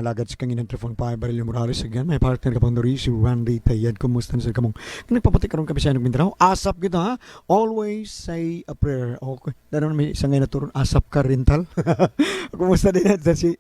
Alagad sa kanginan Trifon Pai Barillo Morales again. May partner ka pang diri si Randy Tayed. Kumusta na sir kamong? Nagpapati karon kami sa Mindanao. Asap kita ha. Always say a prayer. Okay. Danon may isang ngayon naturon asap ka rental. Kumusta din na si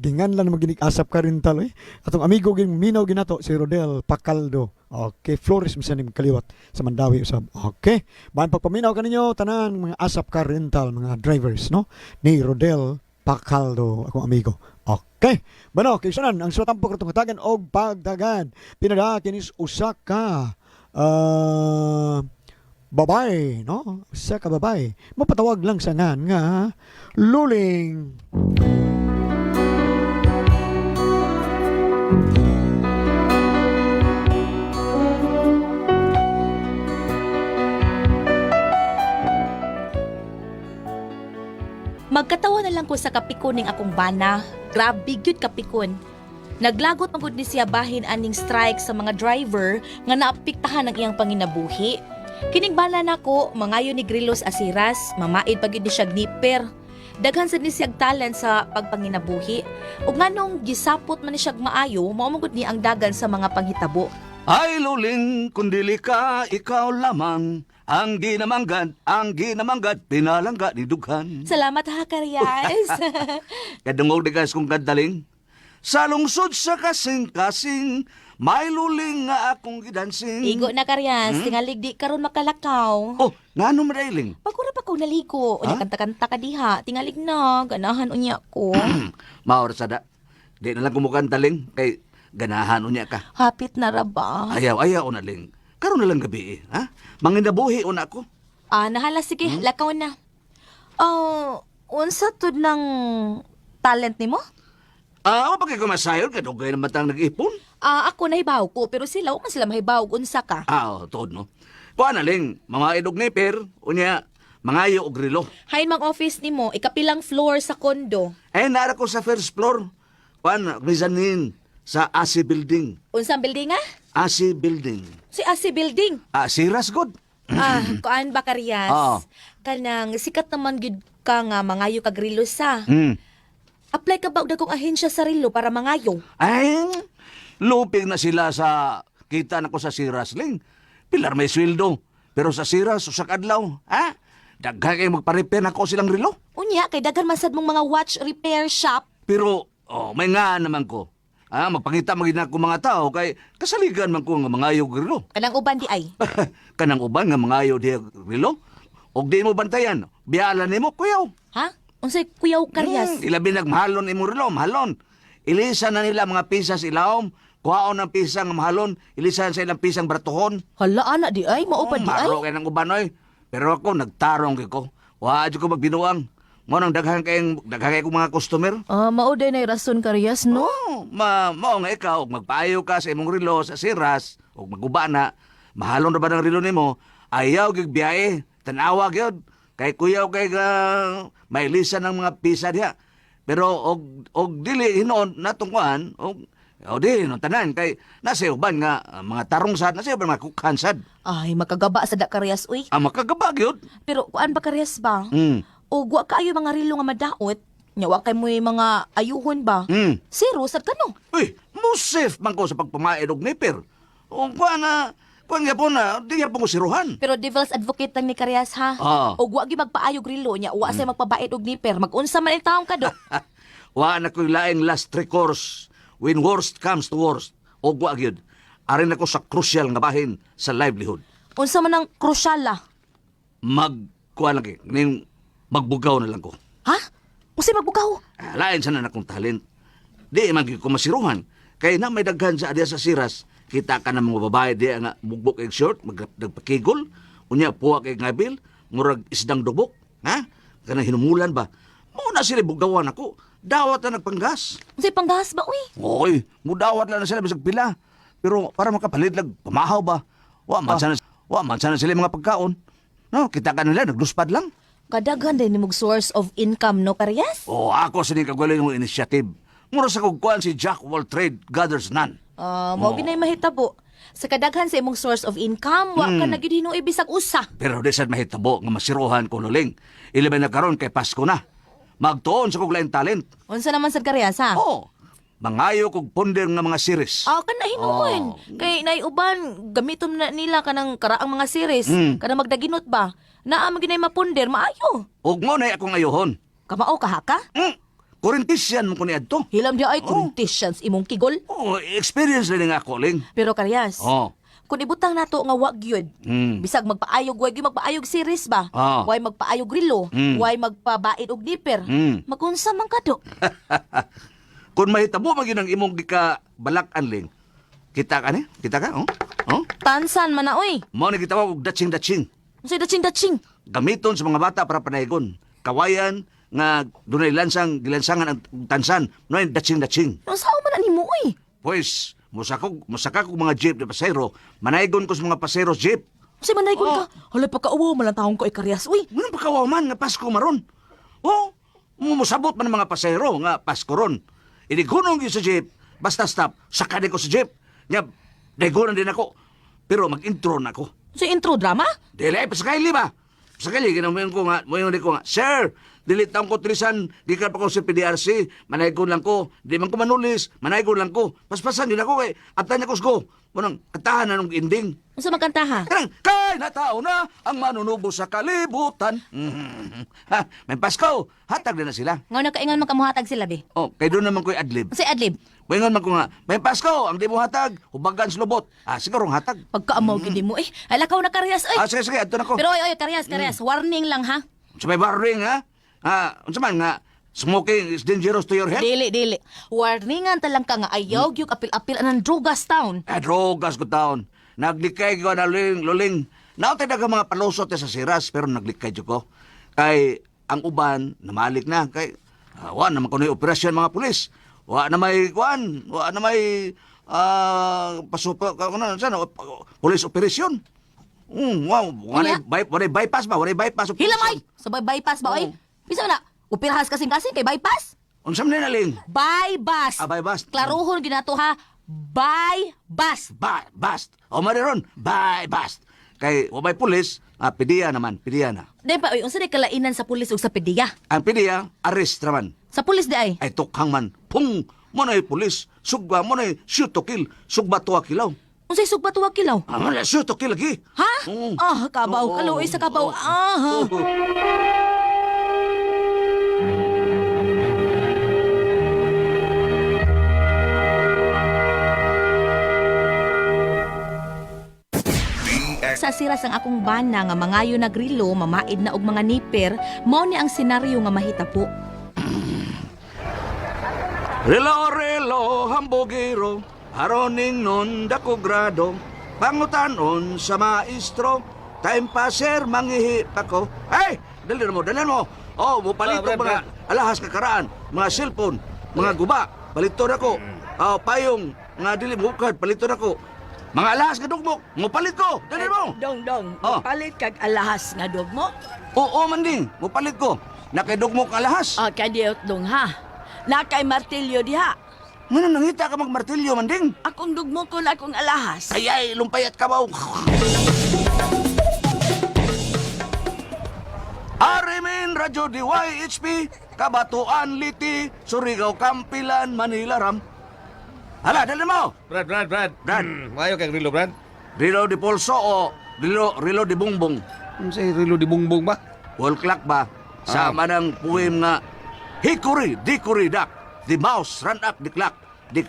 gingan lang maginig asap ka rental eh. Atong amigo ging minaw ginato si Rodel Pacaldo. Okay, Flores misan kaliwat sa Mandawi usab. Okay. Bahan pagpaminaw kaninyo tanan mga asap ka rental mga drivers no ni Rodel Pacaldo akong amigo. Okay. Bueno, kay sanan ang suwat tampok ratong hatagan og pagdagan. Pinada kinis usa ka babay, no? Usa ka babay. Mapatawag lang sa ngan nga Luling. Magkatawa na lang ko sa kapikon ning akong bana. Grabe gyud kapikon. Naglagot man gud ni siya bahin aning strike sa mga driver nga naapektahan ang iyang panginabuhi. Kining bana nako, mangayo ni Grillos Asiras, mamaid pa gyud ni siya niper. Daghan sad ni siyag talent sa pagpanginabuhi. Ug nganong gisapot man ni siyag maayo, mao man gud ni ang dagan sa mga panghitabo. Ay luling, kundili ka, ikaw lamang. Ang ginamanggad, pinalangga ni Dughan. Salamat ha, Karyas. Kadungog di guys kung kadaling. Sa lungsod sa kasing-kasing, may luling nga akong gidansing. Igo na Karyas, tingalig di karon makalakaw. Oh, ngano madailing? Pagura pa ko naligo. Unya Ha? kanta-kanta ka diha. Tingalig na, ganahan unya ko. Maor sa da. Di na lang kumukantaling, kay ganahan unya ka. Hapit na ra ba? Ayaw, ayaw na ling. Karon na lang gabi eh, ha? Manginabuhi una ko. Ah, nahala sige, lakaw na. Oh, unsa tud ng talent nimo? Ah, wa pa kay kumasayon, kadugay naman tang nag-ipon. Ah, ako nahibaw ko pero sila wa man sila mahibaw unsa ka. Ah, oh, tuod no. Kuha na ling, mga idog ni Per, unya, mangayo og relo. Hain mang office nimo, ikapilang floor sa kondo. Eh, nara ko sa first floor. Kuha na, mezzanine sa AC Building. Unsang building ah? AC Building. Si AC building. Ah, Siras good. Ah, kuan ba Karyas? Oo. Kanang sikat naman gyud ka nga mangayo kag relo sa. Apply ka ba og dagkong ahensya sa relo para mangayo? Ay, lupig na sila sa, kita na ko sa Siras, ling. Pilar may sweldo. Pero sa Siras, usa ka adlaw, ha? Daghan kay magpa-repair na ko silang relo. Unya kay daghan man sad mong mga watch repair shop. Pero, oh, may nga naman ko. Ah, magpangita magin ako mga tao kay kasaligan man ko nga mangayo og relo. Kanang uban di ay. Kanang uban nga mangayo di relo. Og di mo bantayan, biyala nimo kuyaw. Ha? Unsay kuyaw Karyas? Ilabi nagmahalon imo relo, mahalon. Ilisa na nila mga pisa sa ilawom, kuhaon ang pisa nga mahalon, ilisan sa ilang pisang bratuhon. Hala ana di ay, mao pa di ay. Maro kay nang uban oy. Pero ako nagtarong kay ko. Wa jud ko magbinuang. Mo nang daghan kay kong mga customer. Ah, mao day nay rason Karyas, no? Oh, ma mao nga ikaw og magpaayo ka sa imong relo sa siras og maguba na, mahalon ra ba ng relo nimo? Ayaw gyud biyahe, tan-awa gyud. Kay kuyaw kay mailisan ng mga pisa diha. Pero og og dili hinuon natong kuan og o di no tanan kay nasa uban nga mga tarong sad, nasa uban mga kukhan sad. Ay, makagaba sa da Karyas uy. Ang makagaba gyud. Pero kuan ba Karyas ba? O wa kaayo mga relo nga madaot. Nya wa kay mo'y mga ayuhon ba? Zero sad kano. Uy, mo safe man ko sa pagpamaid og niper. O kuan na, kuan gyapon na, di gyapon ko siruhan. Pero devil's advocate lang ni Karyas ha. Ah. Og wa gyud magpaayog relo nya wa say magpabait og niper. Magunsa man ang taong kado. Wa na ko'y laing last recourse when worst comes to worst. O wa gyud. Arin ako sa crucial nga bahin sa livelihood. Unsa man ang krusyal ah? Mag kuan lang kay, ning magbugaw na lang ko. Ha? Unsay magbugaw? Ah, lain sana na akong talent. Di man gyud ko masiruhan. Kay na may daghan sa adya sa siras, kita ka ng mga babae di nga mugbok og short, nagpakigol, unya puwa kay ngabil, murag isdang dubok, ha? Kanang hinumulan ba? Mo na sila bugawan ako. Dawat na nagpanggas. Unsay panggas ba uy? Oy, mudawat lang na sila bisag pila. Pero para makapalit lag pamahaw ba? Wa man sana sila mga pagkaon. No, kita ka nila nagluspad lang. Kadaghan din nimog source of income no Karyas? Oh, ako sa ning kagwalay ng initiative. Mura sa kog kuan si Jack of all trade gathers none. Ah, mao ginay mahitabo. Sa kadaghan sa imong source of income, wa ka na gyud hinuoy bisag usa. Pero di sad mahitabo nga masiruhan ko luling. Ilabi na karon kay Pasko na. Magtuon sa kog laing talent. Unsa naman sad Karyas ha? Oh, Mangayo kog punder nga mga series. Ah, kana hinuon. Oh. Kay naiuban gamiton na nila kanang karaang mga series, kanang magdaginot ba. Naa man ginay mapunder, maayo. Ug mo na akong ayohon. Kamao ka ha ka? Korintisian mo ko ni adto. Hilam di ay Corinthians imong kigol. Oh, experience na nga ako, Ling. Pero Karyas, Oh. kung ibutang nato nga wag gyud, bisag magpaayog, way gyud magpaayog series ba? Way magpaayog rilo, way magpabait og niper. Magunsa man kado. Kung mahitabo man gyud ang imong gika balak-an, Ling. Kita ka ni? Kita ka? Oh? Oh? Tansan man na oy. Mao ni gitawag og datsing-datsing. Unsay datsing-datsing? Gamiton sa mga bata para panaygon. Kawayan nga dunay lansang gilansangan ang tansan, no datsing-datsing. Unsa man na nimo oy? Pues, musaka kog mga jeep ni pasero, manaygon ko sa mga pasero jeep. Unsay manaygon ka? Hala pagkauwaw man lang taong ko ay Karyas oy. Nganong pagkawaw man nga Pasko maron? Oh, musabot man ang mga pasero nga Pasko ron. Inigunong gyud sa jeep, basta stop, saka din ko sa jeep. Nya, daygonan din ako. Pero mag-intro na ako. Unsay intro drama? Dili, ay, pasakayli ba? Pasakayli, ginamuyan ko nga, muyan ko nga, Sir, dili taong ko trisan, di ka pa ko sa PDRC, manaygon lang ko, di man ko manulis, manaygon lang ko. Paspasan yun ako kay, abtan niya ko sgo. Munang, katahan na nung ending. Unsa man kanta ha? Kanang, kay na tao na ang manunubo sa kalibutan. Ha, may Pasko, hatag din na sila. Nga nakaingon man kamuhatag sila be. Oh, kay doon naman ko'y adlib. Unsay adlib? Muingon man ko nga, may Pasko, ang di mo hatag, hubagan sa lubot. Ah, siguro hatag. Pagkaamaw gid mo eh. Alakaw na Karyas oy. Ah, sige, sige, adto na ko. Pero oy oy Karyas, Karyas, warning lang ha. Sa may barring, ha? Ah, unsa man nga, smoking is dangerous to your health? Dili dili. Warningan ta lang ka nga ayaw gyud apil-apil anang drugas town. Eh, drogas ko taon. Naglikay ko na luling, luling. Nautay na ka mga palusot sa siras, pero naglikay jud ko. Kay, ang uban, namalik na. Kay, wa naman kuno operasyon mga pulis. Wa na may, kuan, wa na may, pasupa, ano, sana, police operation. Wow, wala, Unya? wala bypass ba? Wala bypass operation. Hilamay! Sabay bypass ba oy? Bisa na upirahas kasing-kasing kay bypass? Unsa man na ling? Bypass. Ah, bypass. Klaruhon ginato ha. Bypass. Ba, bast. O mariron, bye, bast. Kay, wa may pulis, pidiya naman, pidiya na. Di pa oy, unsa day kalainan sa pulis ug sa PDEA? Ang pidiya, arrest raman. Sa pulis di ay. Ay tukhang man, pung, mo na'y pulis, sugba mo na'y shoot to kill, sugba tuwa kilaw. Unsay sugba tuwa kilaw? Ah, mo na'y shoot to kill lagi. Ha? Oo. Ah, kabaw, Oo. kaluoy sa kabaw. Oo. Ah. Oo. Sa siras ang akong bana nga mangayo na grilo, mamaid na og mga niper, mao ni ang senaryo nga mahitapo. Relo, relo, hambugiro, aroning nun dako grado, pangutanon sa maestro, time passer, manghihi pa ko. Ay, dali mo, dali mo. Oh, mupalito Ah, Brad, mga alahas nga karaan, mga cellphone, mga guba, palito na ko. Oh, payong, mga dili mo card, palito na ko. Mga alahas nga dugmok, mupalit ko, dali mo. Dong, dong, Oh. palit kag alahas nga dugmo. Oo, manding, mupalit ko. Nakidugmok ang alahas. Ah, kadiot dong ha. Nakay martilyo diha. Nga nangita ka magmartilyo, manding. Akong dugmo ko na akong alahas. Ay, ay, lumpayat ka ba? Arimin Radyo DYHP, Kabatuan Liti, Surigao Kampilan, Manila Ram. Hala, dali mo! Brad, Brad, Brad. Brad. Maayo kag rilo, Brad. Rilo di Polso o Rilo di Bongbong. Unsay rilo di bungbong ba? Wall clock ba? Sa manang poem nga, Hickory, dickory duck, the mouse run up the clock, the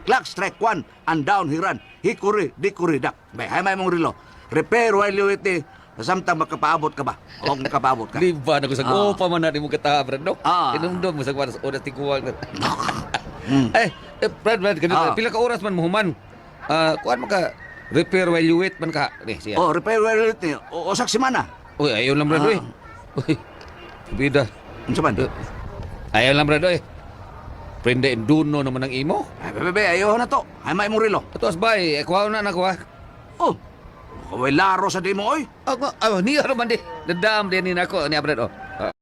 clock strike one, and down he run. Hickory, dickory duck. May hay may mong rilo. Repair while you wait, eh. Samtang makapaabot ka ba? O makapaabot ka. Di ba na ko sa Ah. opa man na di mo kata, Brad, no? Ah. Inumdum mo sa oras oras tiguang na. Eh, Brad, Brad, ganito, pila ka oras man muhuman. Ah, kuan man ka repair while you wait man ka. Ni siya. Oh, repair while you wait, eh. O, usak semana. Uy, ayaw lang, Brad, Ah. uy. Uy. Bida. Unsa man? Ayaw lang, Brad, uy. Prende duno naman ang imo. Ay, bebe, ayaw na to. Hay may mong rilo. Ato asbay, eh, kuha na na ko ha. Oh, kaway laro sa dimo, oy. Ako, oh, niya naman di. Dadam din ni nako niya, Brad, oh. Ah.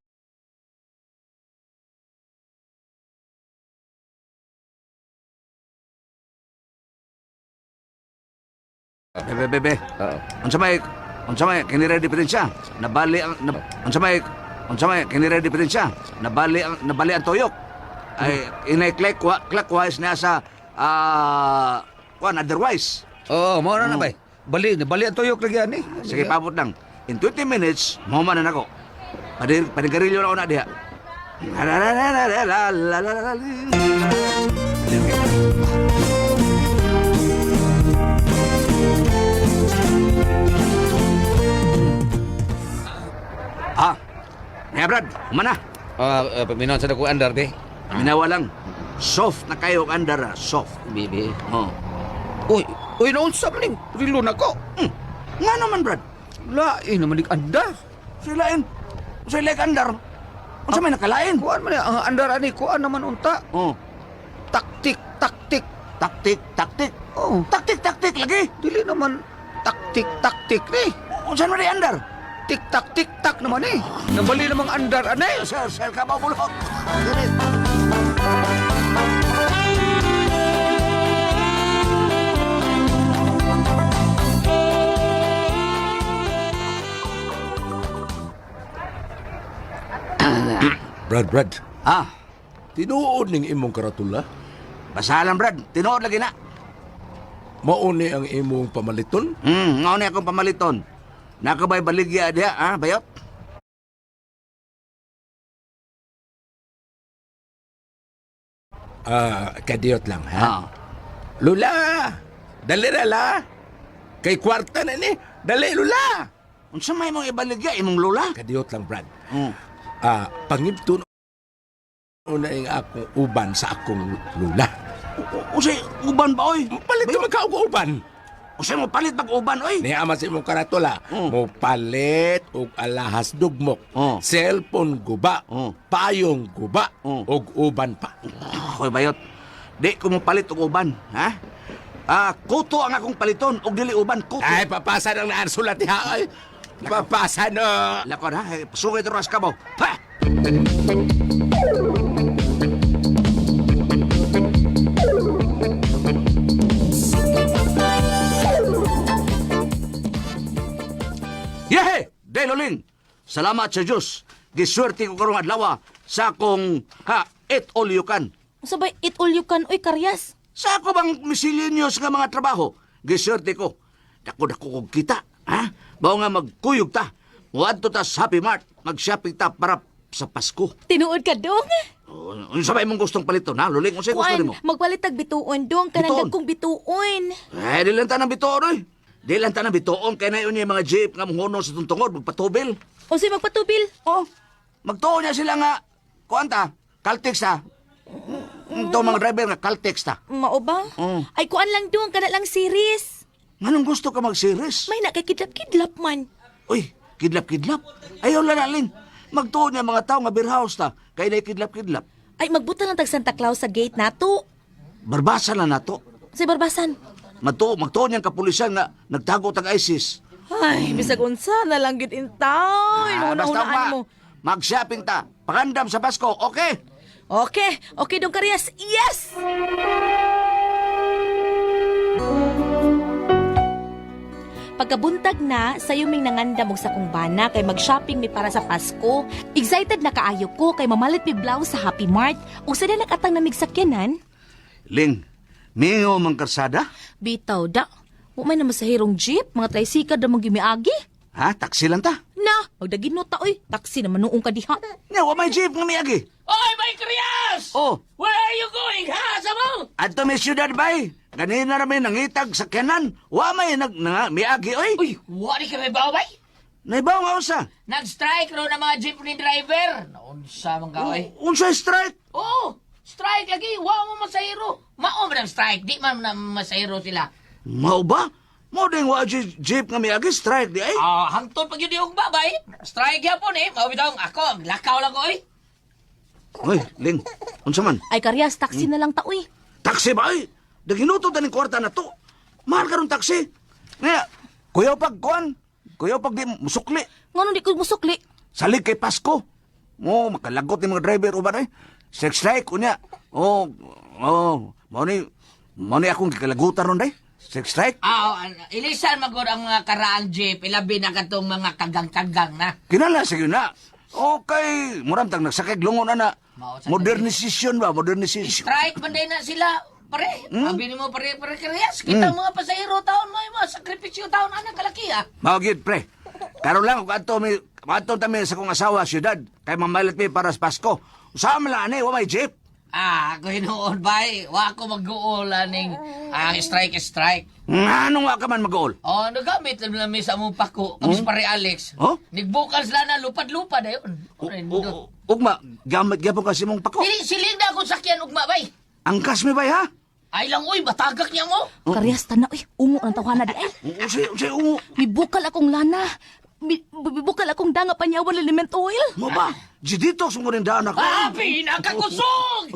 Bebe, bebe. Ah. Unsa may kini ready diferensya? Nabali ang na, unsa may kinire diferensya? Nabali ang tuyok. Ay, inay clockwise na sa kuan otherwise. Oo, mao na na bay. Bali, bali ang tuyok lagi ani. Sige, pabot lang. In 20 minutes, mo na nako. Panigarilyo na ako na diha. Ah, Nga Brad, humana. Ah, paminaw sa dako andar be. Minawa lang. Soft na kayo ang andar, ah. Soft. Bibi. Oh. Uy, uy naunsa man ning rilo nako. Nga naman, Brad. Lain naman ning andar. Silain. Sila andar. Unsa may nakalain? Kuan man ni, ang andar ani kuan naman unta. Oh. Taktik, taktik. Taktik, taktik. Oh, Taktik, taktik lagi. dili naman taktik, taktik ni. Unsa man di andar? Tik tak tik tak naman eh. Nabali namang andar ani. Sir, sir, ka ba bulok? Brad, Brad. Ah, Tinuod ning imong karatula. basahan lang, Brad. Tinuod lagi na. Mauni ang imong pamaliton. Ngao ni akong pamaliton. Nakabay baligya diha, ha, bayot? Ah, kadiyot lang ha. Ah. Lula! Dali na la! Kay kwarta na ni. Dali lula! Unsa may imong ibaligya imong lola? Kadiyot lang, Brad. Hmm. Ah, pangibton una ing akong uban sa akong lula. Unsay uban ba oy? Palit ka magka og uban. Unsay mo palit pag uban oy? Niya ama sa imong karatula. Mm. Mo palit og alahas dugmok. Oh. Cellphone guba. Oh. Payong guba. Oh. Og uban pa. Hoy bayot. Di ko mo palit og uban, ha? Ah, kuto ang akong paliton og dili uban, kuto. Ay, papasa nang naan sulat diha. Ay, papasa na. Lakon ha, Eh, sugay to ras ka mo. Pa! Yehe! Deloling! Salamat sa Diyos. Giswerte ko karong adlaw sa akong ha, it all you can. Unsa bay it all you can oy Karyas? Sa ako bang miscellaneous nga mga trabaho? Giswerte ko. Dako-dako kog kita. Ha? Bao nga magkuyog ta. Muadto ta sa Happy Mart. Mag-shopping ta para sa Pasko. Tinuod ka dong. Oh, unsa ba imong gustong paliton, ha? Luling, unsa gusto Kuan, nimo? magpalit tag bituon dong kanang Bituon? dagkong bituon. Eh, di lang ta ng bituon, oy. Di lang ta ng bituon. Kaya na yun yung mga jeep nga muhuno sa tuntungod, magpatubil. Unsay magpatubil? Oh, magtuon niya sila nga, kuan ta, Caltex ta. Ito mga driver nga, Caltex ta. Mao ba? Mm. Ay kuan lang dong kana lang series. Nganong gusto ka mag-series? May na kay kidlap-kidlap man. Uy, kidlap-kidlap. Ayaw lang alin. Magtuon niya mga tao nga beer house ta. Kaya na kidlap-kidlap. Ay magbuta lang tag Santa Claus sa gate nato. Barbasa na nato. Sa barbasan. Magtuon niyang kapulisan nga nagtago tag ISIS. Ay, bisag unsa na lang gyud in town. Ah, basta Una-unaan ma, mo. Mag-shopping ta. Pangandam sa Pasko, okay? Okay, okay dong Karyas. Yes! Pagkabuntag na, sayo ming nangandam og sa kong bana kay mag-shopping mi para sa Pasko. Excited na kaayo ko kay mamalit mi blouse sa Happy Mart. Ug sa nakatang namig sakyanan, Ling, mingo mang karsada? bitaw da. Wa may na masahirong jeep, mga tricycle ra man gimiagi. Ha? Taksi lang ta. Na, magdagino ta oy, taxi naman noong ka diha. Nya, wa may jeep nga miagi. Oy, may Krias! Oh, Where are you going, ha? Sa mo? adto may syudad bay. Ganina ra may nangitag sakyanan. Wa may nag nga, miagi oy. Uy, wari ka may baway? Naibaw nga usa. Nag-strike ro ng mga jeepney driver. Naunsa man ka, oy. Unsa strike? Oo, strike lagi. Wa mo masahiro. Mao man ang strike. Di man na masahiro sila. Mao ba? Mao ding wa jeep nga miagi strike di ay. Ah, hangtod pag yun yung babay. Strike yapon eh. Mao bitaw ako, lakaw lang ko, oy. Hoy, Ling, unsa man? Ay Karyas, taxi na lang ta oy. Taxi ba ay? Daginuto ta ning kwarta na to. Mahal karon taxi. Nga, kuyaw pag kuan, kuyaw pag di musukli. Ngano di ko musukli? Salig kay Pasko. Mo makalagot ni mga driver uban ay. Sex strike unya. Oh, oh, mao ni akong gikalagutan ron day. Sex strike. Ah, oh, ilisan magod ang mga karaang jeep. Ilabi na katong mga kagang-kagang na. Kinala sige na. Okay, muram tag nagsakay lungon ana. Mao sa Modernisasyon ba? Modernisasyon. Strike man day na sila, pare. Abi nimo pare pare karehas. Kita mga pasahero taon mo mga sakripisyo taon anak kalaki ah. Mao gyud pre. Karon lang kung adto mi adto ta mi sa kong asawa syudad kay mamalit mi para sa Pasko. Usa man lang ani, wa may jeep. Ah, ako hinuon bay. Wa ako mag-uol aning ang strike strike. Nganong wa ka man mag-uol? Oh, nagamit lang mi sa among pako. Kami sa pare Alex. Oh? Nigbukal sila na lupad-lupad ayon. Ugma, gamit gyapon kasi mong pako. Dili siling na akong sakyan ugma bay. Angkas mi bay ha? Ay lang uy, batagak niya mo. Karehas tana uy, ungo ng tawhana di ay. Unsay ungo? Mibukal akong lana. Mibukal akong danga panyawan liniment oil. Mo ba? Giditox mo rin daan ako. Ah, pinakakusog!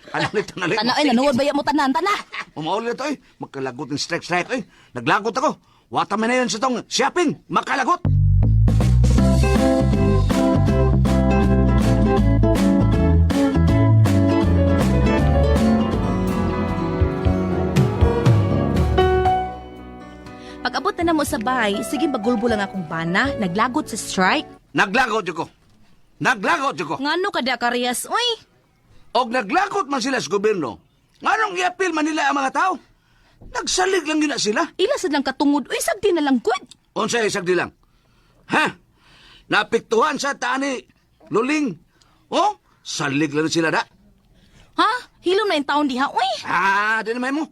Tanalit, tanalit. Tana ay nanuod ba mo tanan tana? Umauli na to eh. Magkalagot ng strike strike eh. Naglagot ako. Wata man na yun sa tong shopping. Makalagot. Pag-abot na namo sa bahay, sige magulbo lang akong bana, naglagot sa strike. Naglagot yun ko. Naglagot yun ko. Ngano kada karehas uy? Og naglagot man sila sa gobyerno. Nganong iapil man nila ang mga tao? Nagsalig lang yun na sila. Ila sad lang katungod uy, sagdi na lang gud. Unsa isag lang. Ha? Napiktuhan sa tani luling. Oh, salig lang sila da. Ha? Hilom na yung taon diha uy. Ah, di naman mo.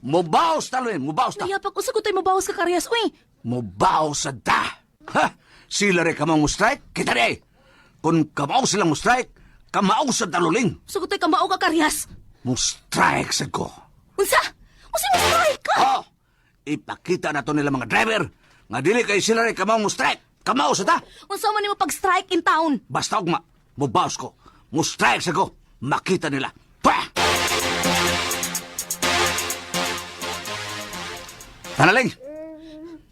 Mubaos ta luling, mubaos ta. Nayapag usa ko tayo mabawas ka karehas uy. Mubaos sa da. Ha? Sila rin kamang mo strike, kita di ay. Kung kamao silang mo strike, kamao sa daluling. Usa ko tayo kamao ka karehas. Mo strike sa ko. Unsa? Unsa mo strike ka? Oh, ipakita na to nila mga driver nga dili kay sila rin kamao mo strike. Kamao sa ta. Unsa man nimo pag-strike in town? Basta ugma, mubaos ko. Mo strike sa ko. Makita nila. Pah! Tanaling!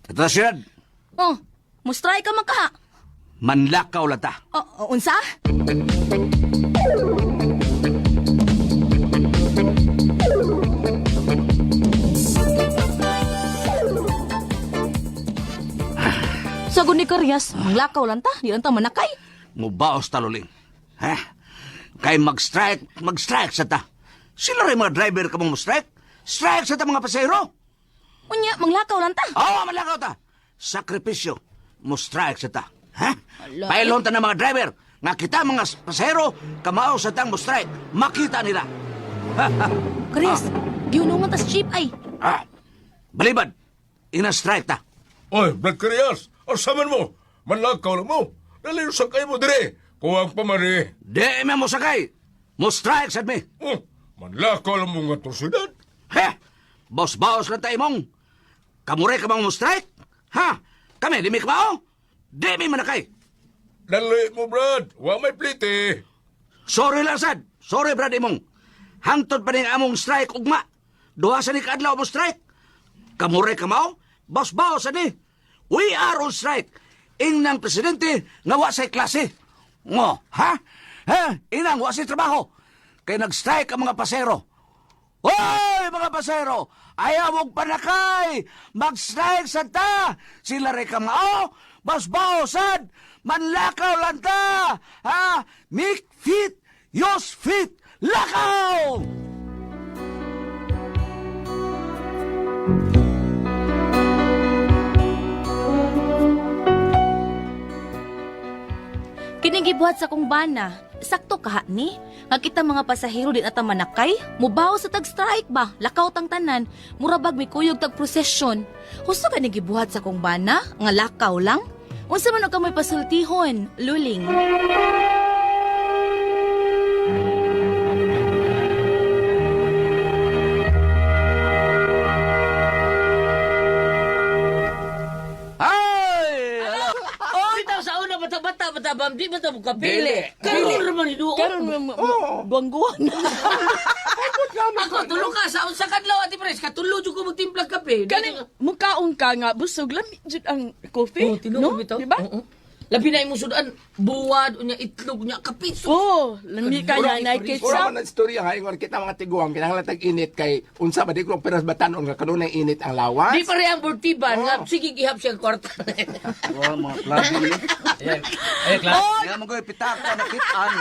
Ito na siyad. Oh, mo strike ka man ka. Manlakaw lang ta. Oh, oh, unsa? Sagot ni Karyas, manglakaw lang ta, di lang ta manakay. Mubaos taluling. Ha? Kay mag-strike, mag-strike sa ta. Sila rin mga driver ka mong mo-strike. Strike sa ta mga pasahero. Unya, manglakaw lang ta. Oo, malakaw ta. Sakripisyo, mo strike sa ta. Ha? Ala. Pailon ta ng mga driver. Nga kita mga pasahero, kamao sa tang mo strike. Makita nila. Karyas, giunungan tas jeep ay. Ah, balibad, ina-strike ta. Oy, Brad Carias, asaman mo? Manlakaw na mo. Dali sa kayo mo dire. Kuwang pa man eh. Di me mo sakay. Mo strike sad mi. Oh, manlakaw lang mo nga to syudad. He! Boss-boss lang tayo mong. Kamure ka bang mo strike? Ha? Kami, di mi kamao? Di mi manakay. Dali mo, Brad. Wa may plite. Sorry lang sad. Sorry brad imong. Hangtod pa ning among strike ugma. Duha sa ni kaadlaw mo strike. Kamure ka mao? Boss-boss ani. We are on strike. Ingnang presidente nga wa say klase. Ngo, ha? Ha? Inang wa say trabaho. Kay nag-strike ang mga pasero. Hoy, mga pasero! Ayaw og panakay! Mag-strike sa ta! Sila rin kamao! Basbaosan! Manlakaw lang ta! Ha? Make fit! Yos fit! Lakaw! Kining gibuhat sa kong bana, sakto kaha ni. Nga kita mga pasahero di nata manakay, mubaw sa tag-strike ba, lakaw tang tanan, murabag may kuyog tag prosesyon. Husto ka ni gibuhat sa kong bana, nga lakaw lang. Unsa man og kamoy pasultihon, luling. Ay! Hello! Oh, bitaw sa una bata-bata bata bam di bata mo kapili. Dili. Karon ra man hinuon. Karon guwang-guwang na. Ako tulo ka sa unsa kadlaw ati pres katulo jud ko magtimplag kape. Kaning mukaon ka nga busog lami jud ang coffee. Oh, tinuod no? bitaw. Di ba? Oo. Labi na imong sudan, buwad, unya itlog, unya kape. Sus. Oh, lami ka na na Ura ketchup. man ang istorya nga ingon kita mga tiguang kinahanglan tag init kay unsa ba di ko peras batanon nga kanunay init ang lawas. Di pare ang bortiban nga sige gihap siya ang kwarta. Wa mga klabi ni. Ay, klaro. Nga mo koy pitaka nakitaan.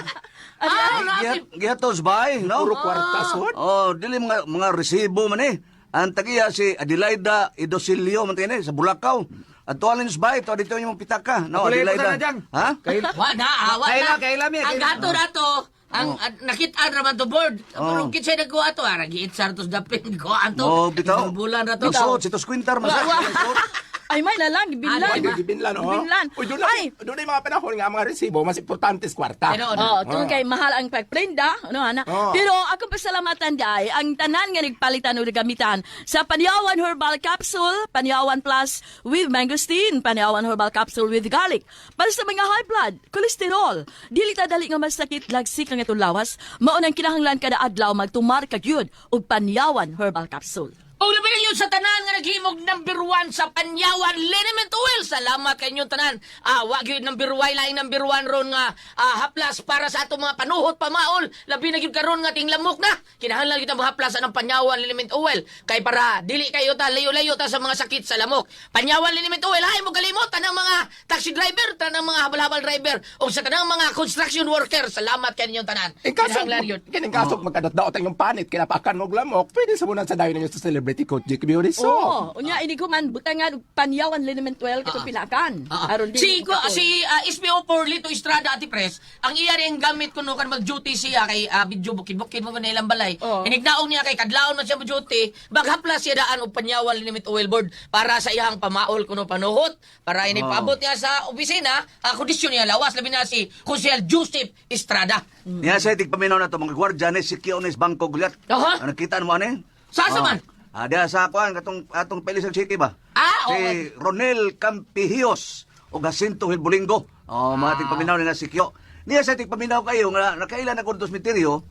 Ah, Gihat gihatos bay, no? Puro kwarta sud. Oh, dili mga resibo man eh. Ang tagiya si Adelaida Idosilio man tayo sa Bulacau. At tuwalin sa bay, to dito yung pitaka. No, Kulay Adelaida. po na dyan. Ha? Wa na, ah, wa na. Kaila, kaila, mi, Ang kaila. gato na to, ang nakit-an raman to board. Oh. Pero kinsay nagkuha to, ara giitsar to sa dapin ko anto. Oh, bitaw. Bulan ra to. Nagsuot si Tos Quintar man sa. Nagsuot. Ay, may lalang, gibinlan. Ay, gibinlan, oh. Gibinlan. Uy, doon na, Ay, doon na yung mga panahon nga ang mga resibo, mas importante sa kwarta. Pero, Oh, tungod kay mahal ang pagprenda, ano ana. Oo. Pero akong pasalamatan di ang tanan nga nagpalitan og gamitan sa Panyawan Herbal Capsule, Panyawan Plus with mangosteen, Panyawan Herbal Capsule with garlic. Para sa mga high blood, cholesterol, dili ta dali nga masakit lagsik ang atong lawas, mao nang kinahanglan kada adlaw magtumar ka gyud og Panyawan Herbal Capsule. Og labi na yun sa tanan nga naghimog number 1 sa Panyawan Liniment Oil. Salamat kay inyong tanan. Ah, wa gyud number 1 laing number 1 ron nga haplas para sa atong mga panuhot pamaol. Labi na gyud karon nga tinglamok na. Kinahanglan gyud ang haplas anang Panyawan Liniment Oil kay para dili kayo ta layo-layo ta sa mga sakit sa lamok. Panyawan Liniment Oil hay mo kalimot tanang mga taxi driver, tanang mga habal-habal driver o sa tanang mga construction worker. Salamat kay inyong tanan. Eh, kaso, Kinahanglan yun. kining kaso, magkadot-daot ang iyong panit, kinapakan mo og lamok, pwede sa munan sa dayon ninyo sa celebrity coach Jake Bioriso. Oo, unya ini ko man butangan og Panyawan Liniment Oil katong pinakan. Ah, Aron dili si ko makakul. si SPO4 Lito Estrada Ati Pres, ang iya rin gamit kuno kan mag-duty siya kay video bukid-bukid mo na ilang balay. Oo. Inignaong niya kay kadlawon man siya mo-duty, baghapla siya daan og Panyawan Liniment Oil Board para sa iyang pamaol kuno panuhot para ini paabot niya sa opisina, kondisyon niya lawas labi na si Jose Joseph Estrada. Niya sa itig paminaw na to mga gwardiya ni si Kionis Bangko Gulyat. Aha. Ano kita mo ani? Sa asa man? Ah, diha sa kuan katong atong Pelis ang City ba? Ah, Si oo. Ronel Campihios o Jacinto Hilbolingo. Oh, mga tigpaminaw ni na si Kio. Niya sa tigpaminaw kayo nga nakailan na kuno misteryo.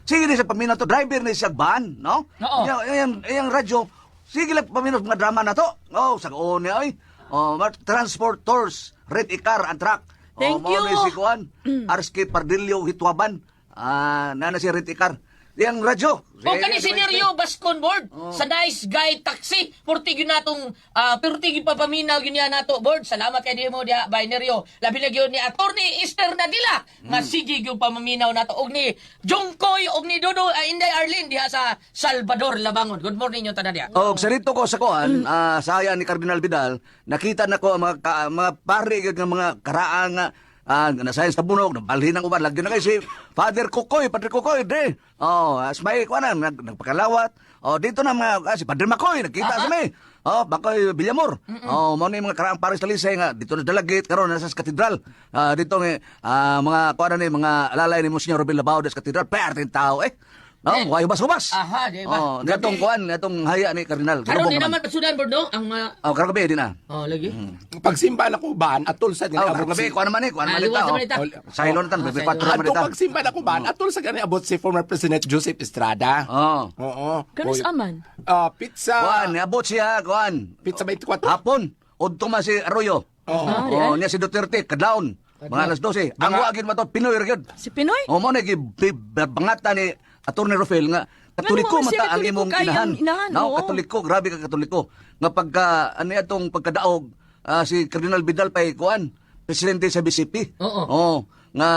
Sige ni sa paminaw to driver ni siya van, no? Oo. Iya, iyang iyang radyo. Sige lang paminaw mga drama na to. Oh, sa niya ay. Oh, transporters, red car and truck. Thank oh, mao you. ni si kuan. Arski Pardillo Hitwaban. Ah, nana si red car. Iyang radyo. O kani si Nerio Bascon board sa Nice Guy Taxi. Purti gyud natong purti gyud papaminaw gyud niya nato board. Salamat kay nimo diha by Nerio. Labi na gyud ni Attorney Esther Nadila nga sige gyud pamaminaw nato og ni Jungkoy og ni Dodo Inday Arlene diha sa Salvador Labangon. Good morning yung tanan diha. Og sa rito ko sa kuan, saya ni Cardinal Vidal, nakita na ko ang mga mga pare gyud nga mga karaang nga nasayan sa bunog, nabalhin ang uban, lagyo na kay si Father Kukoy, Padre Kukoy, de. Oh, asmay kuan na nagpakalawat. Oh, dito na mga si Padre Makoy, nagkita sa mi. Oh, Makoy Villamor. Oh, mao ni mga karaang pare sa Lisay nga dito na Dalagit karon nasa sa katedral. Dito nga mga kuan na ni mga alalay ni Monsignor Ruben Labao sa katedral, perting tao eh. No, way hubas-hubas. Aha, di ba? Oh, natong kuan, natong haya ni Cardinal. Karon Garubong di naman pasudan board no ang mga Oh, karong gabi di na. Oh, lagi. Pagsimba na ko ban, atol sa Oh, gani karong gabi kuan naman eh, kuan Ah, naman liwas ita. naman ita. Oh. Sa ilon tan, Ah, bebe sa patro naman Ato ita. pagsimba na ko ban, atol sa gani abot si former President Joseph Estrada. Oh. Oo. Kanus Oy. aman? Ah, pizza. Kuan, niabot siya, kuan. Pizza 24. Hapon, udto man si Arroyo. Oo. Oh, niya si Duterte kadlawon. Mga alas 12. Ang wagin mo to Pinoy ra gyud. Si Pinoy? Oh, mo na gibangata ni Attorney Rafael nga Katoliko Ngano, mata siya ang Katoliko imong kay inahan. ang inahan, No, oo. Katoliko, grabe ka Katoliko. Nga pagka ano atong pagkadaog si Cardinal Vidal pay kuan, presidente sa BCP. Oo. Oh, nga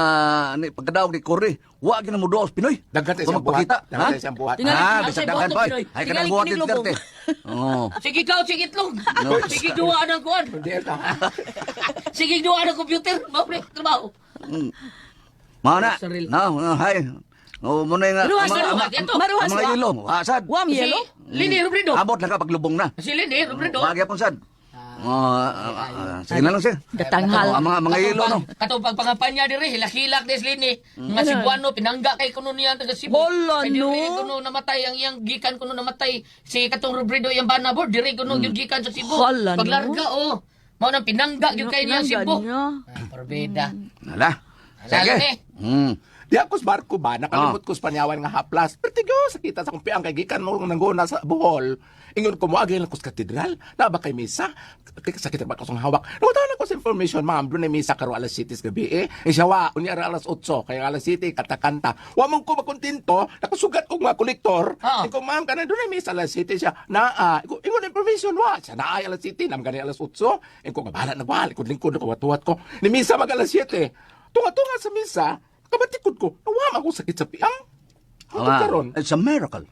ni pagkadaog ni Corre, wa gyud mo duos Pinoy. Daghan tayo Kung siyang buhat. magpakita, Daghan ha? tayo siyang buhat. Tingali- Ah, Outside bisag daghan buhat pa. Pinoy. Ay kanang Tingali buhat ni kiniglubong. Duterte. Oo. Sige ikaw, sige itlog. Sige duwa ng kuan. Hindi ito. Sige duwa ng computer. Mao pre, trabaho. Mao na. Sarili. No, no, hay. Oh, mo na nga. Maruhas, maruhas, ito. Maruhas, Ang mga wa. yelo, asad. Wam Si yelo? Lini Robredo. Abot lang ka paglubong na. Si Lini Robredo. Wag yapon sad. Oh, sige na lang sir. Gatanghal. Oh, ang mga yelo no. Katong pagpangampanya diri hilak-hilak des Lini. Nga Cebuano pinangga kay kuno niya taga Cebu. Hola, Kay diri no. kuno namatay ang iyang gikan kuno namatay si katong Robredo iyang bana board diri kuno gyud gikan sa Cebu. Hola, no. Paglarga oh. Mao nang pinangga gyud kay niya Pinangga Cebu. niya. Ah, Porbeda. Hala. Lalo Sige. eh. Di ako sa barko ba, nakalimot ko sa Panyawan nga haplas. Pero tigo, sakita sa kong piang kay gikan mo nangguna sa Bohol. Ingon ko mo agay lang ko sa katedral. Na ba kay misa? Sakit ba ko sa hawak. Nakutaan ako sa information, ma'am. Doon ay misa karo alas 7 sa gabi eh. Eh siya wa, unya ra alas 8, kaya alas 7 katakanta. Wa man ko makontento, nakasugat kog mga kolektor. Ah. Ingon ko, ma'am, kana doon ay misa alas 7 siya. Naa, ingon information wa. Siya naa ay alas 7, nam gani alas 8. Ingon ko nga bahala na wal, ikod lingkod ko watuwat ko. Ni misa mag alas 7. Tunga-tunga sa misa, kabatikod ko, nawam ako sakit sa piang. Hangtod karon. It's a miracle.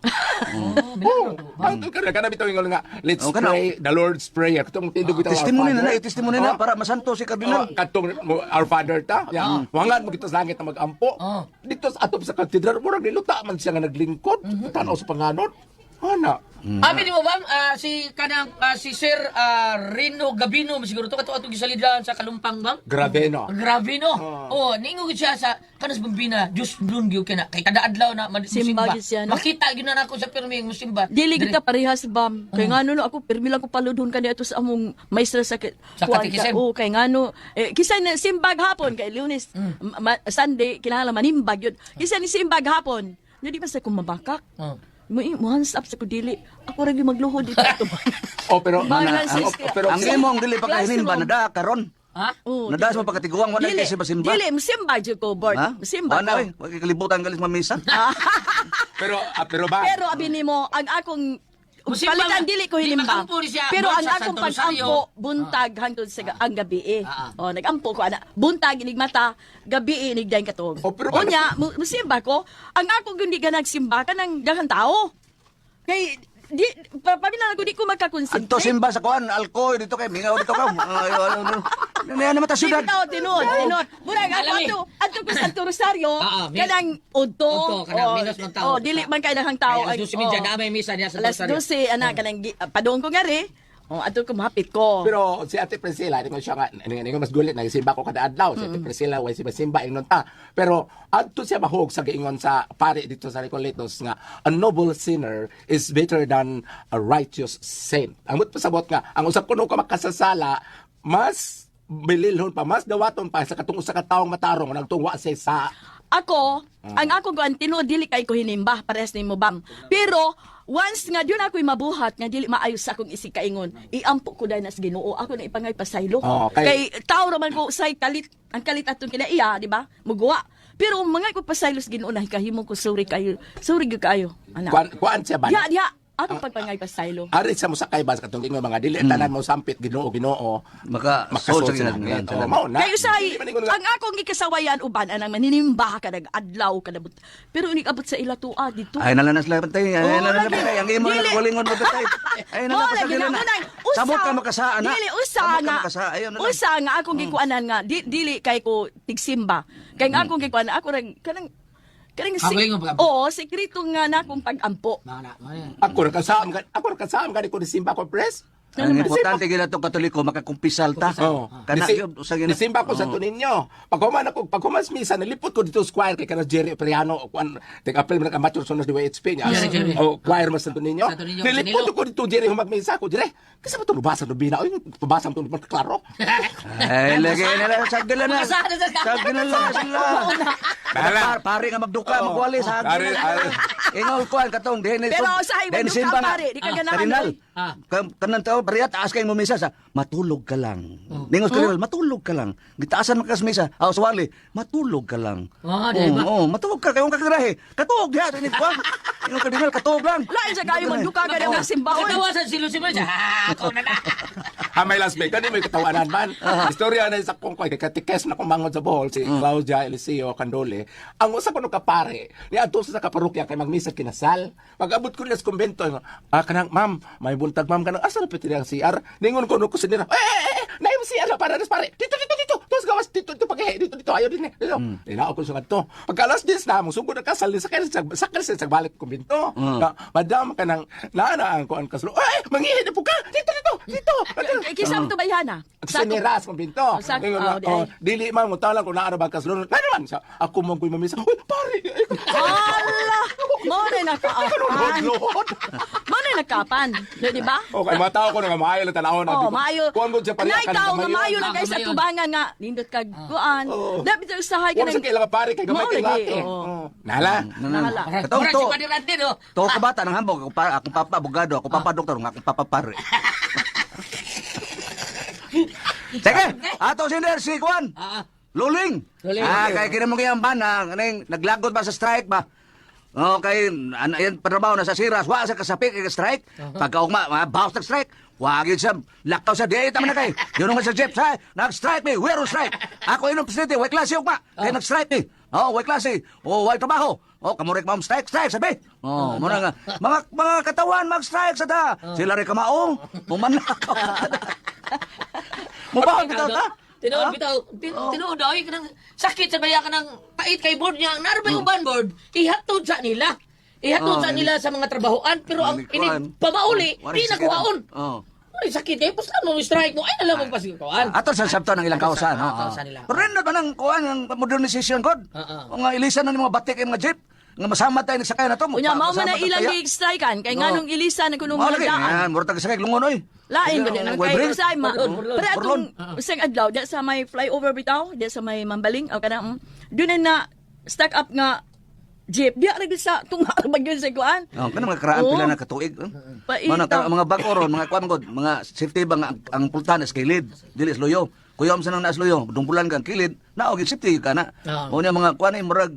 Oh, hangtod karon kana bitaw ingon nga, let's Oh, kana. pray the Lord's Prayer. Katong tindog bitaw. Our Testimony na Father. na, testimony na Oh, para masanto si Oh, Cardinal. katong Our Father ta. Yeah. Wangan mo kita sa langit na magampo. Oh. Dito sa atop sa katedral, murag niluta man siya nga naglingkod. Tanaw sa panganod. Ana. Abi ni mo bam, si kanang si Sir Rino Gabino siguro to kato atong gisalidan sa Kalumpang bam. Grabe no. Grabe no. Oh, ningo gid siya sa kanas Bambina, Diyos dun gyud kina. Kay kada adlaw na Simba musimba. gyud siya, no? Makita gyud na nako sa pirmi ang musimba. Dili kita parehas bam. Kay ngano no ako pirmi lang ko paludhon kani ato sa among maestra sa Sa kuwan katikisem. Oh, kay ngano eh, kisa na simbag hapon kay Lunes Sunday kinahanglan manimbag yun. Kisa ni simbag hapon. Nya di ba sa kumabakak? Oh. Mo mo hands up sa kudili. Ako ra gyud magluhod dito. Oh, pero Balance oh, is kaya- pero Ang imong dili pa kahinin ba Classroom. nada karon. Ha? Oh, Nada sa pagkatiguang wala Dili, kay simba simba. Dili, musimba jud ko, Bart. Ha? Musimba Wala ko. eh, wag kalibutan galis mamisa. pero pero ba? Pero abi nimo ang akong Musimba palitan nga. dili ko Di hinimba. makampo ni siya, Pero Bart, ang sa akong Santo Rosario. pag-ampo buntag hangtod sa ang gabi eh. Ah, ah. Oh, nag-ampo ko ana. Buntag inig mata, gabi inig dayon katog. Oh, pero Unya, musimba ko, ang ako gyud di ka nagsimba kanang daghang tao. Kay di pamilya ko di ko magka-concentrate. Anto simba sa kuan, alkoy dito kay mingaw dito ka. Ay, ano. Ano naman ta Di syudad. bitaw, tinuod, tinuod. Murag ako Alam eh. ato ko sa Santo Rosario, kanang udto. Udto, kanang oh, minus mang tao. Oh, dili man kay daghang tao. Ay, alas 12:30 oh. na may misa niya sa Alas Rosario. 12 ana kanang padung ko nga ri. Oh, ato ko mahapit ko. Pero si Ate Priscilla, hindi ko siya nga, hindi ko mas gulit, nagsimba ko kada adlaw. Si Ate Priscilla, way simba simba, ingon ta. Pero adto siya mahog sa giingon sa pare dito sa Recoletos nga, a noble sinner is better than a righteous saint. Ang mut pasabot nga, ang usa kuno ka makasasala, mas bililhon pa, mas dawaton pa sa katong usa ka taong matarong nagtungwa siya sa Ako, ang ako kuan tinuod dili kay ko hinimba parehas nimo bam. Pero once nga diyon ako'y mabuhat nga dili maayo sa akong isig kaingon, iampo ko dahil nas Ginoo ako na ipangay pasaylo. Oh, kay tao ra man ko say kalit, ang kalit atong kinaiya, di ba? Muguwa. Pero mga ko pasaylo sa Ginoo na kahimo ko sorry kayo. Sorry gyud kayo. Ana. kuan, kuan siya ba? Diha diha akong pagpangay pasaylo. Ari sa musakay ba sa katong ingon mga dili tanan mo sampit Ginoo Ginoo Maka makasol sa sa langit. langit. Oh, mao na. Kayo say, Dili man ingon nga- ang akong gikasawayan uban anang maninimba ka adlaw ka Pero unig abot sa ila tuwa dito. Ay nala na sila pantay. Ay Oo, nala na lagi. pantay. Ang imo Dili. na walingon mo pantay. Ay nala Mo, pa sa lagi na, na. munang, usa. Samot ka makasa ana. Dili usa Samot ka nga. makasa. Ayon na lang. Usa nga akong gikuanan nga dili kay ko tigsimba. Kay nga akong gikuanan ako rang kanang kanang Ako yung pag-ampo. Oo, sekreto nga na akong pag-ampo. Mana, mana. Ako ra kasam gani ko nisimba ko pres. Ang importante gila tong Katoliko makakumpisal ta. Oh. Kana gyud usa gyud. Nisimba ko sa Ninyo. Paghuman ako, paghuman sa misa nalipot ko dito sa choir kay kana Jerry Priano o kuan tek apel man amateur sonos di YHP niya. Jerry, Jerry. Oh, choir man sa Ninyo. Santo Niño, Nilipot Sanilo. ko dito Jerry humag misa ko Jerry. Kasi ba tubasa no bina? Oy, tubasa mo to klaro. Ay lagi na lang sa gila na. Makasana sa Sa gila lang sila. Bahala. Pare nga magduka magwali sa Pare, gila. Ingaw kuan katong dihin Pero usahay magduka, pare, di ka ganahan, Kardinal. oy. Ah. Kanan tao pare taas kay mo misa sa matulog ka lang. Ningos kardinal matulog ka lang. Gitaasan man ka sa misa. Aw sa wali, matulog ka lang. Ah, di ba? Oo, matulog ka kay kagarahe. Katuog diha sa init kuan. Ingaw kardinal katuog lang. Lain sa kayo magduka ka ng simba oy. Katawasan si Lucy Mel. Ah, ako na na. Ha, may last may kani may katawanan man. Istorya na sa kong kay katikes na kumangod sa Bohol si Claudia Eliseo Candole. Ang usa ko no kapare ni adto sa kaparokya kay magmisa kinasal. Pag-abot ko nila sa kumbento, kanang ma'am, may buntag ma'am kanang asa na piti ang CR. Ningon ko no ko sinira. Eh, eh, eh, naay mo CR na para pare. Dito dito dito. Tos gawas dito dito pag dito dito ayo din. Dito. Dinao ko sa kadto. Pagka alas 10 na mo sugod na kasal ni sakay sa sakay sa balik kumbento. Na, madam kanang naa na ang kuan kaslo. Eh, mangihi na po ka. Dito dito dito. Kisa mo to bayhana. Sa niras kong pinto. Sa- Ingon nga, oh, di oh, ay. dili man mo talang kung naa ba kaslon. Nga naman siya. Ako mo ko'y mamisa. Uy, pare. Ala, mo na nakaapan. Lord, Lord. Mo na nagkapan. Di ba? Okay, mga tao ko na nga maayo lang tanawon. Oh, maayo. Kuan ko siya pareha Nay tao nga maayo lang Ah, kay sa kamayon. tubangan nga nindot kag kuan. Dapat sa usahay ka Huwag sa kailangan pare kay gamay Mao kay lagi, laki. oo. Oo. Nala. Nala. Katong Murag to. si Padre Randy, no? To ka bata nang hambog ako pa akong papa abogado, ako papa doktor, nga akong papa pare. Sige, ato sinder si Kwan. Luling. Luling. Ah, kay kini mo kayang bana, kaning naglagot ba sa strike ba? Oh, kay ano yan patrabaho na sa siras, wa sa kasapik kay strike. Pagkaugma, mga bawas nag strike. Wa gyud siya lakaw sa diay tama na kay. Yun nga sa jeep sa nag-strike mi, where on strike? Ako inom presidente, way klase ugma. Kay nag-strike mi. Oh, way klase. Oh, way trabaho. Oh, kamurek ma'am strike, strike sabi. Oh, mo na nga mga katawan mag-strike sa ta. Sila rin kamaong, mumanlakaw. Mubahon bitaw ta. Tinuod bitaw, tinuod ay kanang sakit sa baya kanang pait kay board niya. Naro ba yung ban board? Ihatod sa nila. Ihatod Oh, sa nila sa mga trabahoan pero ang Ni ini kuan. pamauli, Wala di na sakit. kuhaon. Oh. Ay sakit kay basta mo strike mo ay alam mo pa siguro kuan. Ato sa sabto ng ilang Ato kausan. sa- kausan nila. Pero rin ba ng kuan ang modernization god? Oo. Mga ilisan na ng mga batik yung mga jeep. Nga masama tayo nagsakay na to. Unya mao man Masama na tayo ilang kaya. gi-strikean kay Oo. nganong ilisan na kunong Mao mga lagi. daan. Yan, murag tag sakay lungon oy. Lain ba din ang Way kay break. usay ma. Burlon, burlon. Pero atong usang adlaw di sa may flyover bitaw, di sa may Mambaling o kanang doon na na stack up nga jeep. Di ra gyud sa tunga ba gyud sa kuan. Oh, kanang mga karaan Oo. pila na katuig. Eh. Paita. Mga, mga bag-o ron, mga kuan god, mga safety ba nga ang pultahan is kilid, dili is luyo. Kuyom sa nang naas luyo, dumpulan ka ang kilid, naog safety ka na. Oo. O niya mga kuan ay murag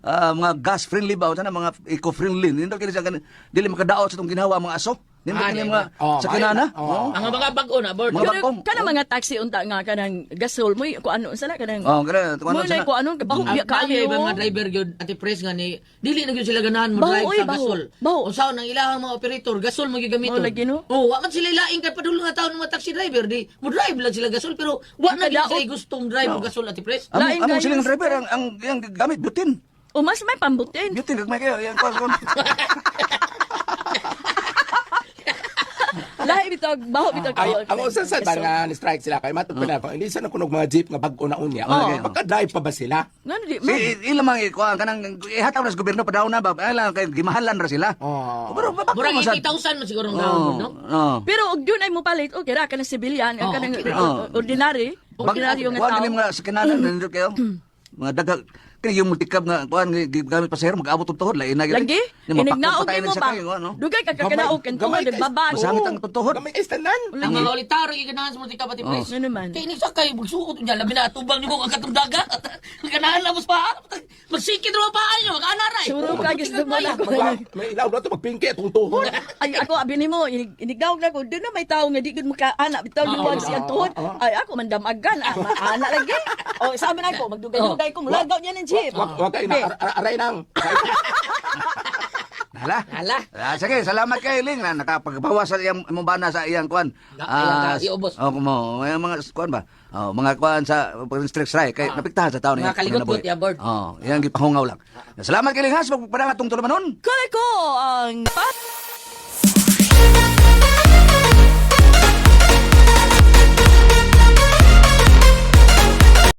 mga gas friendly ba o sana mga eco friendly. Nindot kini sa dili makadaot sa itong ginawa mga aso. Nindot Ah, kini di mga ba? Oh, sa kinana. maayo. Oo. Ang mga bag-o na board. Mga Pero bag-o. kanang mga taxi unta nga kanang gasol mo kuan ano sa kanang Oh, kana kuan mo sa na na. kuan ano baho Ang biya kaayo kaayo. ba mga driver gyud ati press nga ni dili na gyud sila ganahan mo Baho, drive oy, sa baho. gasol. Baho. Unsaon ang ilahang mga operator gasol mo gigamiton. Mao lagi, no? Oh, wa man sila laing kay padulong nga taon mga taxi driver di mo drive lang sila gasol pero wa na gyud Nakadaot. sila gustong drive og gasol ati press. Among Lain among kayo silang sa- driver ang ang gamit butin. O mas may pambutin. Butin gagmay kayo yang kuan kuan. Lahi bitaw baho bitaw Ay, kaayo. ang usa sa ba nga ni-strike sila kay matod pa na ako. Hindi sa na kunog mga jeep nga bag-o na unya. Oh, okay. Pagka-drive pa ba sila? Ngano di Si man. ilang mga kuan kanang ihataw na sa gobyerno pa daw na ba? Ay lang kay gimahalan ra sila. Oh. Pero ba Murag 80,000 man siguro ang down board, no? Oo. Pero og doon ay mo palit, okay ra kanang civilian, Oo, kanang okay ra. ordinary, ordinaryo nga Kuan tao. kini mga sakyanan nindot kayo. Mga daghang kini yung multicab nga kuan gamit pasahero mag-abot og tuhod lain na gyud. Lagi, Ni mapakot inignaog pa tayo mo ng ba? sakay, kuan, no? Dugay ka kakanaog kan Gamay tuhod kay- babag. Masangit ang tuhod. Gamay kay tanan. Ang mga olitaro giganahan sa multicab ati press. Ano naman? Kay ini sakay magsuot niya labi na atubang nimo ang katong dagat. Ganahan na mas pa. Magsikid ra pa nyo, mag-anaray. Suro ka gusto mo na ako. May ilaw na to magpingki atong tuhod. Ay ako abi nimo inignaog na ko doon na may tao nga di gud makaana bitaw liwag siya tuhod. Ay ako mandamagan ah, maana lagi. O sa amin ako magdugay-dugay kong lagaw niya ng jeep. Wa kay na aray nang. Hala. Hala. Ah, sige, salamat kay Ling na nakapagbawas sa iyang imong bana sa iyang kuan. Iyang iubos. Oh, kumo, yung mga kuan ba? Oh, mga kuan sa pag-strike strike kay napiktahan sa taon Mga kaligotgot, ya, board. Oh, iyang gipahungaw lang. Salamat kay Ling ha sa pagpadang atong tulumanon. Kuliko ang pa